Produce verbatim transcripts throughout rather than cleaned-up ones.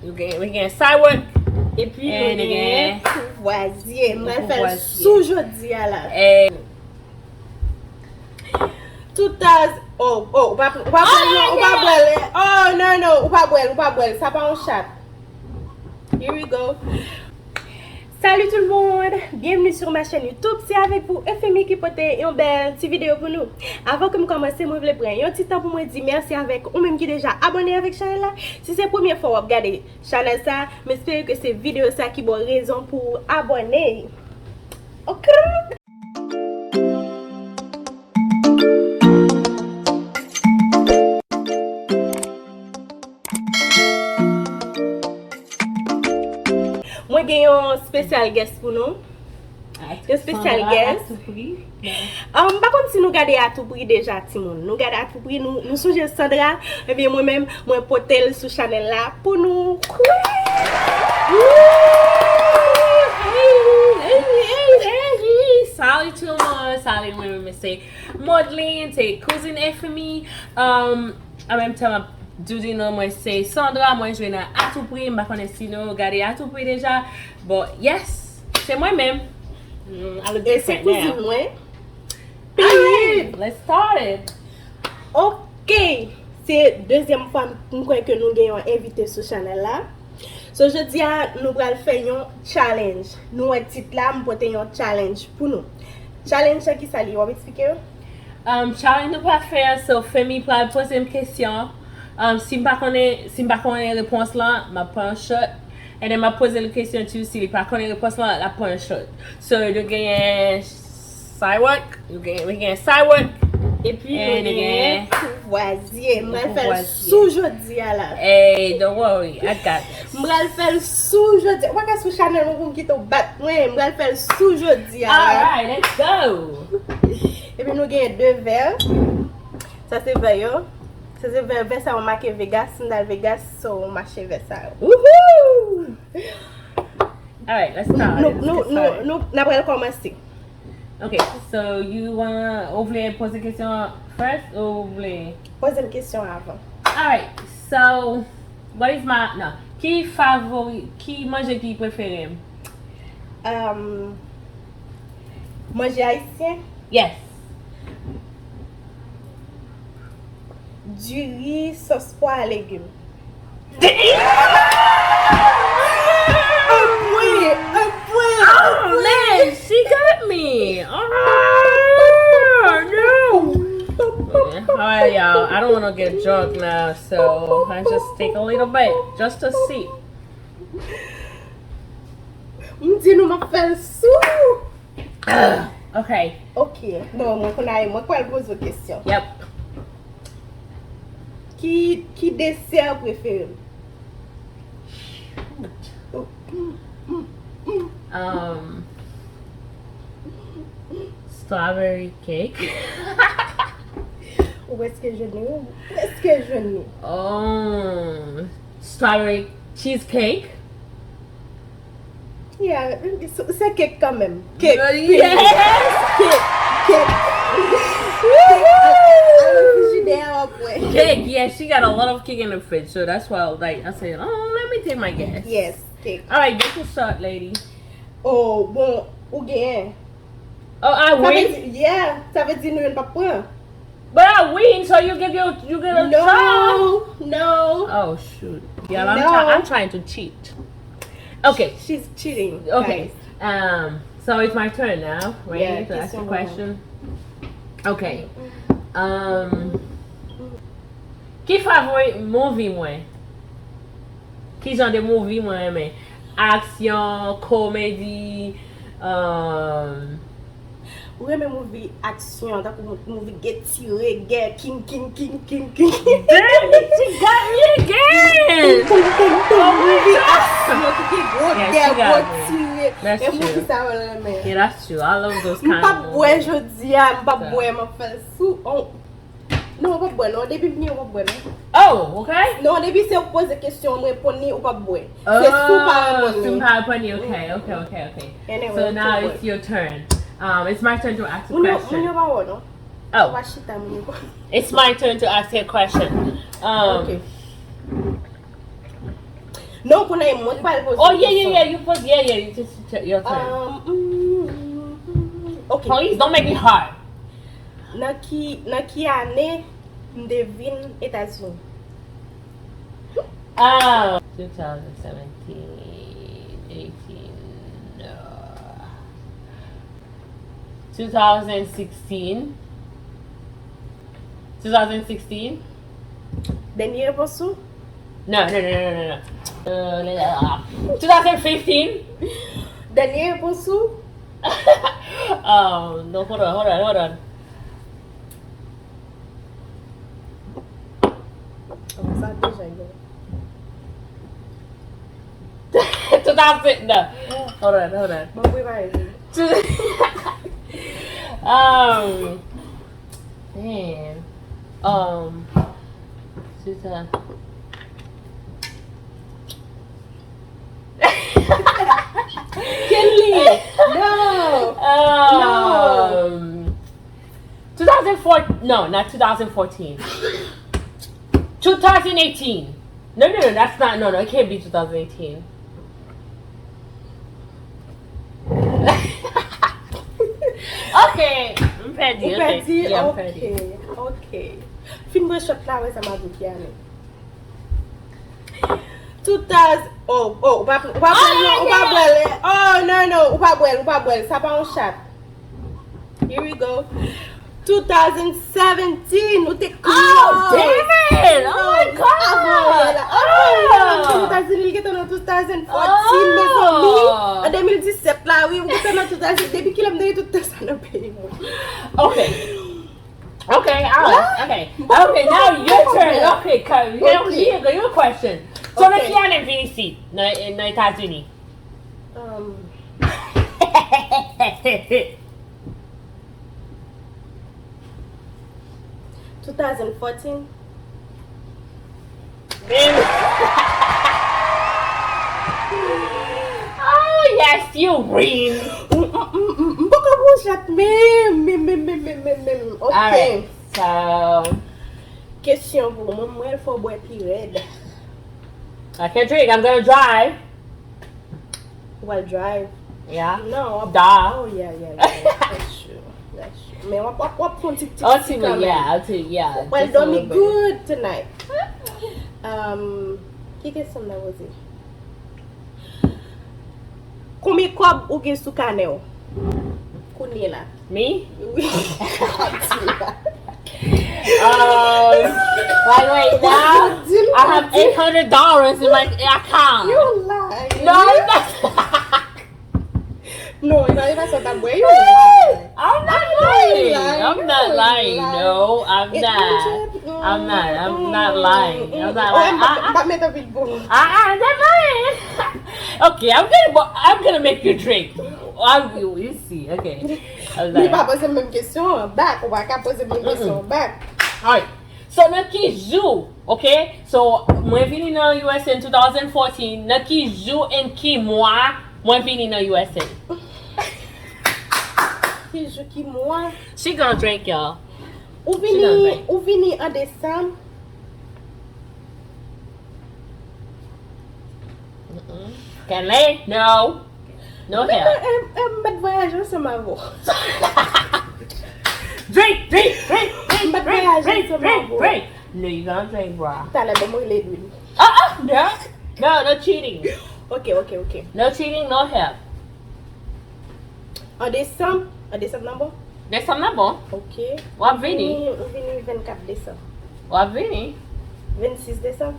Nou gen, nou gen sidewalk. Epi nou And gen again. Kouvwazye. M pral fè l Kouvwazye. Sou jodi a la. Hey. Two thousand. Oh, oh, ou pa ou pa bwè l non, ou pa bwè l. Oh, non, non, ou pa bwè l, ou pa bwè l. Sa pa yon chat. Here we go. Salut tout le monde, bienvenue sur ma chaîne YouTube. Se avèk vou Euphémie ki pote yon bèl ti videyo pou nou. Avan ke m kòmanse, mwen vle pran yon ti tan pou mwen di mèsi avèk ou menm ki deja abòne avèk chanèl la. Si se premye fwa w ap gade chanèl sa, m espere ke se videyo sa ki ba w rezon pou w abòne. Ok. Mwen gen yon special guest pou nou. Yon special guest. Um, m pa konn si nou gade Atoupri deja, timoun. Nou gade Atoupri, nou, nou sonje Sandra. Ebyen, mwen menm, mwen pote l sou chanèl la pou nou. Salut tout le monde, salut, mwen menm se Modeline, se kouzin Euphémie. Um, an menm tan, m ap di nou, mwen se Sandra, mwen jwe nan Atoupri, m pa konnen si nou gade Atoupri deja. Bon, yes, se mwen menm. E se kouzin mwen. Alright, let's start it. Ok, se dezyèm fwa m kwè ke nou gen yon envite sou chanèl la. So, jodi a, nou pral fè yon challenge. Nou wè tit la, m pote yon challenge pou nou. Challenge sa ki sa li, w ap eksplike yo? Um, challenge nou pral fè, so Femi pral poze m kesyon. Um, si m pa konnen, si m pa konnen repons lan, m ap pran yon shot. And then m ap poze l kesyon tou, si li pa konnen repons lan, l ap pran yon shot. So, nou genyen sidewalk, nou genyen, nou genyen sidewalk. Epi nou genyen kouvwazye. M pral fè l sou jodi a la. Hey, don't worry, I got this. M pral fè l sou jodi. Ou pa ka sou chanèl mwen pou m kite w bat mwen. M pral fè l sou jodi a la. Alright, let's go. Epi nou genyen de vè. Sa se vè yo. Sa se vè, vè sa yo make Vegas. Si m t al Vegas, so m achte vè sa yo. Woohoo! Alright, let's start. Nou, nou, nou, nou, n ap pral kòmanse. Ok, so you wanna, ou vle poze kesyon first ou ou vle? Poze m kesyon avan. Alright, so what is my, no, ki favori, ki manje ki prefere m? Um, manje ayisyen? Yes. Diri, sòs pwa, legim. Oh man, she got me. Oh no. Alright, y'all. I don't want to get drunk now, so I just take a little bit just to see. M di nou m ap fè l sou. Ok. Ok. Bon, mwen konn a mwen pral poze w kesyon. Yep. Ki, ki desè prefere m? Um, strawberry cake. Ou prèske jwenn li, ou prèske jwenn li. Oh, strawberry cheesecake. Yeah, se, se kèk kanmenm. Kèk. Yes! Kèk. Kèk. Kèk. Al nan frijidè a w ap wè. Cake, yeah, she got a lot of cake in the fridge, so that's why, like, I said, oh, let me take my guess. Yes, kèk. Alright, get your shot, lady. Oh, bon, ou genyen. Oh, I Sa vle win? di, yeah, sa vle di nou youn p ap pran. But I win, so you give your, you give a shot. No, no. Oh, shoot. Yeah, I'm, No. try, I'm trying to cheat. Okay. She's cheating. Okay. Guys. Um, so it's my turn now, right? Yeah, To ask a question. Question. Okay. Um, ki favori movie mwen? Ki jan de movie mwen renmen? Aksyon, komedi, um, Ou renmen movie aksyon, tankou movie gen tire, gè, king, king, king, king, king. Damn it, she got me again! King, king, king, movie aksyon ki gen gwo Yeah, gè, she gwo got me. Tire. That's E movie true. Sa yo renmen. Yeah, that's true. I love those M kind p of ap bwè movies. Jodi a, m p ap bwè, m ap fè l sou. Oh. Non, ou p ap bwè, non. Depi m vini, ou p ap bwè, non. Oh, okay. Non, depi se ou poze kesyon, m reponn li, ou p ap bwè. Se sou pa Oh, reponn si m li. Pa reponn li, okay, okay, okay, okay. Anyway, So now ou it's your turn. Um, it's my turn to ask a Moun yo, moun question. Yo pa wè, non. Oh, Ou pa chita, moun yo pa. It's my turn to ask a question. Um, Ok. Non, kounye a mwen k pral poze Oh, yon yeah, yeah, kesyon. Yeah, you put, yeah, yeah, you just, your turn. Um, mm, ok. Please don't make me hard. Nan ki, nan ki ane m te vin Etazini? Ah, two thousand seventeen, eighteen, uh, two thousand sixteen. Two thousand sixteen. Dènye repons ou? No, no, no, no, no, no. Uh, two thousand fifteen. Dènye repons ou? Oh, no, hold on, hold on, hold on. Oh, sa deja gen. Two thousand, no. Hold on, hold on. Mwen prepare. Two- um, man. Um, two thousand. Kenley! No! Um, two thousand four, no, not two thousand fourteen. Two thousand eighteen. No, no, no, that's not, no, no, it can't be two thousand eighteen. Ok, m pèdi, Ou ok. pèdi? Yeah, m Ok, pèdi. ok. Fin bwè shot la, wè sa m ap di ane. Two thousand, oh, oh, ou pa, ou pa bwè l, non, ou pa bwè l. Oh, no, no, ou pa bwè l, ou pa bwè l. Sa pa yon chat. Here we go. Two thousand seventeen, ou te close. Oh, damn it! Oh my God! Avan yè la. Oh, Etazini, li gentan nan two thousand fourteen, Oh. Mezanmi. An de mil disèt la, wi, ou gentan nan two thousand. Depi kilè m te gen tout tan sa nan peyi mwen? Ok. Ok, alright, ok. Ok, now your turn. Ok, Kylie, Ok. Here you go, your question. So, nan Ok. ki ane m vin isit? Nan, nan Etazini? Um, two thousand fourteen. Oh, yes, you win. M, m, m, m, m poko pran chat menm, menm, menm, menm, menm, menm, menm. Ok. Alright, so, Kesyon pou mwen, mwen fò bwè pi rèd. I can drink, I'm gonna drive. Ou al drive. Yeah. Non, w ap. Da. Oh, yeah, yeah, yeah, yeah. That's true. That's true. Men w ap, w ap, w ap fè yon ti, ti, Oh, ti ti, kanmenm. Yeah, ti, yeah. W al Just a dòmi little bit. Good tonight. Um, ki kesyon m ta poze? Konbyen kòb ou gen sou kanè w? Kounye la. Me? Wi. Um, like right now, I have eight hundred dollars in my account. You lie. No, I'm not. No, e pa, e pa sa w t ap bwè. You lie. I'm not You lying. lie. I'm not You lying. Lie. No, I'm not. I'm not. I'm not lying. I'm not lying. M pa met anpil pou ou. Ah, ah, never mind. Okay, I'm gonna, I'm gonna make you drink. I will. You see. Okay. I'm Li like, pa poze menm kesyon an back. Ou pa ka poze menm kesyon an back. Alright. So, nan ki jou, okay? So, mwen vini nan U S A in two thousand fourteen. Nan ki jou and ki mwa mwen vini nan U S A? Ki jou, ki mwa? She gonna drink, y'all. Ou She gonna vini, drink. Ou vini an desanm? Kenley, no. No help. M, m, m met vwayaje ansanm avè w. Drink, drink, drink, drink, But drink, voyage drink, is a drink, bubble. Drink. No, you gonna drink, bro. Talè, ban mwen rele Edwin. Uh-uh, no. No, no cheating. Ok, ok, ok. No cheating, no help. An desanm, an desanm nan bon? Desanm nan bon. Ok. W ap vini. Ou vini vennkat desanm. W ap vini. Vennsis desanm.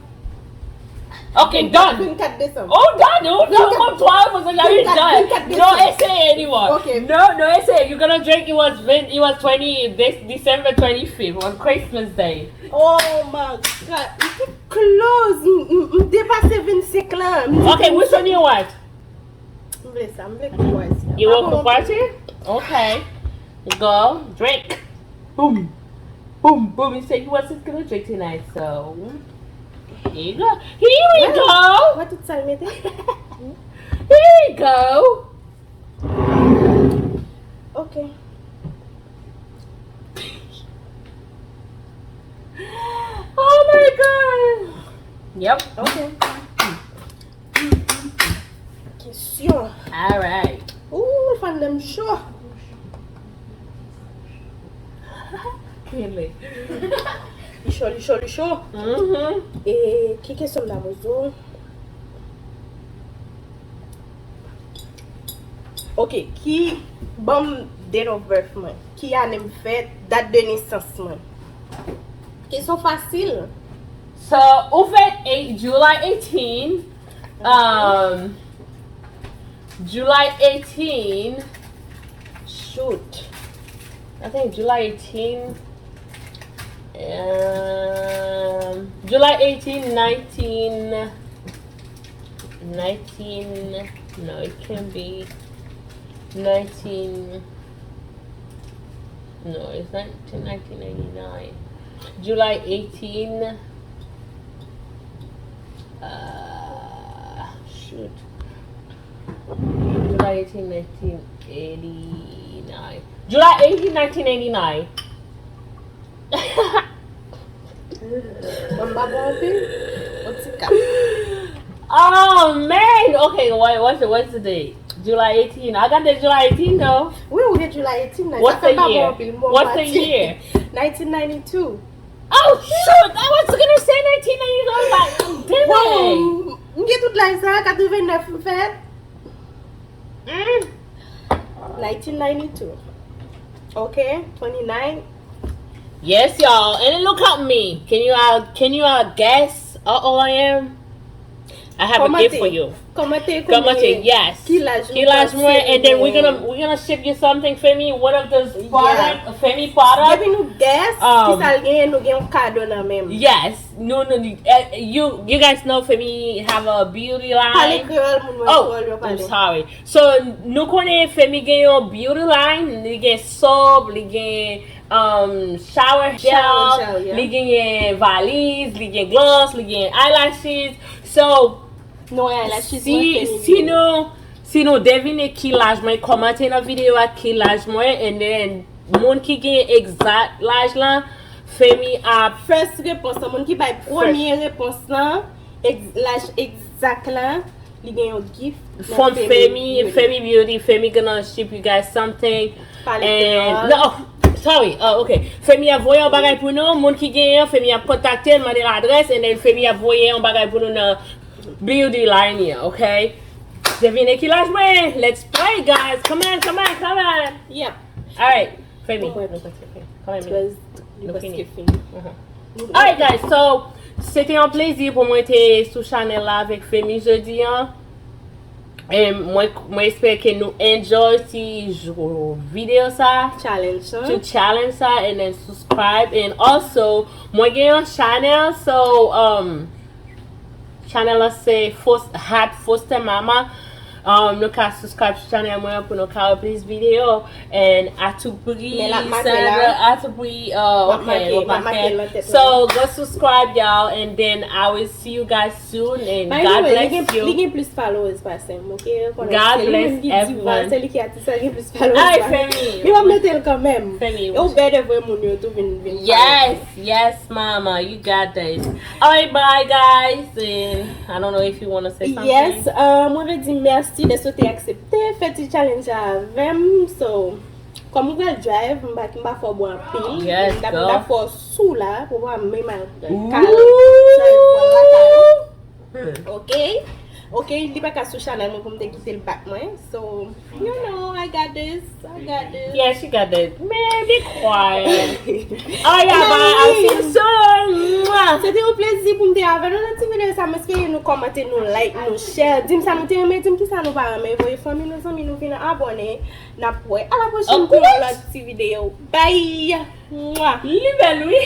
Ok, done. Vennkat desanm. Oh, done. Oh, no, I'm twelve was already done. No, eseye anymore. Ok. No, no, eseye. You're gonna drink. It was, it was twenty, this December twenty-fifth, on Christmas Day. Oh my God. M te close. M, m, m depase vennsenk lan. M di Okay, which one you want? M vle sa, m vle Kuwaiti. You want Kuwaiti? Okay. Go, drink. Boom. Boom, boom. He said he wasn't gonna drink tonight, so here you go. Here we go. Wè tout sa l mete? Here we go. Ok. Oh my God. Yep. Ok. Yo. Alright. Ooh, fann nan cho. Kele. Li cho, li cho, li cho. Mhm. E ki kesyon m ta poze w? Ok, ki, ban m date of birth mwen. Ki ane m fèt, dat de nesans mwen. Kesyon fasil. So, ou fèt eight, July eighteen. Um, July eighteen. Shoot. I think July eighteen. Um, July eighteen, nineteen, nineteen. No, it can be nineteen. No, it's not nineteen ninety-nine. July eighteen. Uh, shoot. July eighteen, nineteen eighty-nine. July eighteen, nineteen eighty-nine. Mwen m pa bon anpil. Yon ti ka. Oh man. Okay, what, what's the, what's the date? July eighteen. I got the July eighteen though. Wi, ou gen July eighteen nan. What's Sa fè the m pa bon year? Anpil. Mwen What's the mwatye. Year? Nineteen ninety-two. Oh shoot! I was gonna say nineteen ninety-nine. I was like, damn. Wow! M gen tout laj sa, katrevennnèf m fèt. Mm. Nineteen ninety-two. Okay, twenty-nine. Yes, y'all. And look at me. Can you all can you all guess how old I am? I have a gift for you. Kòmante, Kòmante, yes. Ki laj Ki laj mwen, and then we're gonna we're gonna ship you something for me. One of those product, Femi product. Depi nou guess, Um, ki sa l genyen, nou gen yon kado nan men m. Yes. No, no, no. Uh, you you guys know Femi have a beauty line. Pale kreyòl, moun mwen Oh, kreyòl yo I'm pale. Sorry. So, nou konnen Femi gen yon beauty line, li gen soap, li gen um, shower gel, Shower gel, yeah. Li genyen valiz, li gen gloss, li gen eyelashes. So, Non, eyelashes si, mwen Femi si gen. Nou, si nou devine ki laj mwen, kòmante nan videyo a ki laj mwen, and then moun ki gen egzak laj lan, Femi ap First repons lan, moun ki bay premye repons lan, ex- laj egzak lan, li gen yon gift. From Femi, Femi Beauty, Femi gonna ship you guys something. Pale And kreyòl. No, sorry. Oh, okay. Femi ap voye yon bagay pou nou. Moun ki genyen, Femi ap kontakte l, mande l adrès, and then Femi ap voye yon bagay pou nou nan beauty line, okay? Devine ki laj mwen. Let's play, guys. Come on, come on, come on. Yep. Alright, Femi. Bon, mwen, Nou prèske fin. Kòman Because Nou nou fini. Prèske fini. Alright, guys, so se te yon plezi pou mwen te sou chanèl la avèk Femi jodi an. E mwen, mwen espere ke nou enjoy ti jou videyo sa. Challenge sa. To challenge sa and then subscribe. And also, mwen gen yon chanèl, so um, chanèl la se Fos- Hat Foster Mama. Um, nou ka subscribe sou chanèl mwen pou nou ka wè plis videyo. And Atupri, Men l ap make la. Sandra, Atupri, oh, L ap okay, make, l ap l ap make make. Nan tèt mwen. So, go subscribe, y'all, and then I will see you guys soon, and By the God way, li bless gen, you. Li gen plis followers pase m, okay? Konnen God se li bless menm ki diva, everyone. Se li ki atis la, gen plis followers Alright, pase m. Femi. Li w ap mete l kanmenm. Femi. E w bède vre moun yo tou vin, vin Yes, yes, mama, you got this. Alright, bye, guys. And I don't know if you want to say something. Yes, uh, mwen vle di mèsi dèske w te aksepte fè ti challenge la avè m. So, kòm ou pral drive, m pa, m pa fè w bwè anpil. Yes, M ta, m girl. Ta fè w sou la, pou w pa menm al Ooh. Kal drive pou al lakay ou. Ok? Ok, li pa ka sou chanèl mwen pou m te kite l bat mwen. So, you know, I got this. I got this. Yeah, she got that. Man, be quiet. Oh, yeah, bye. I'll see you soon. Mwah. Se te yon plezi pou m te avè nou nan ti videyo sa. Mwen espere nou kòmante, nou like, nou share. Di m sa nou te renmen, di m ki sa nou pa renmen. Voye fanmi nou, zanmi nou vin abòne. N ap wè. A la pwochèn pou yon lòt ti videyo. Bye! Mwah! Li bèl, wi.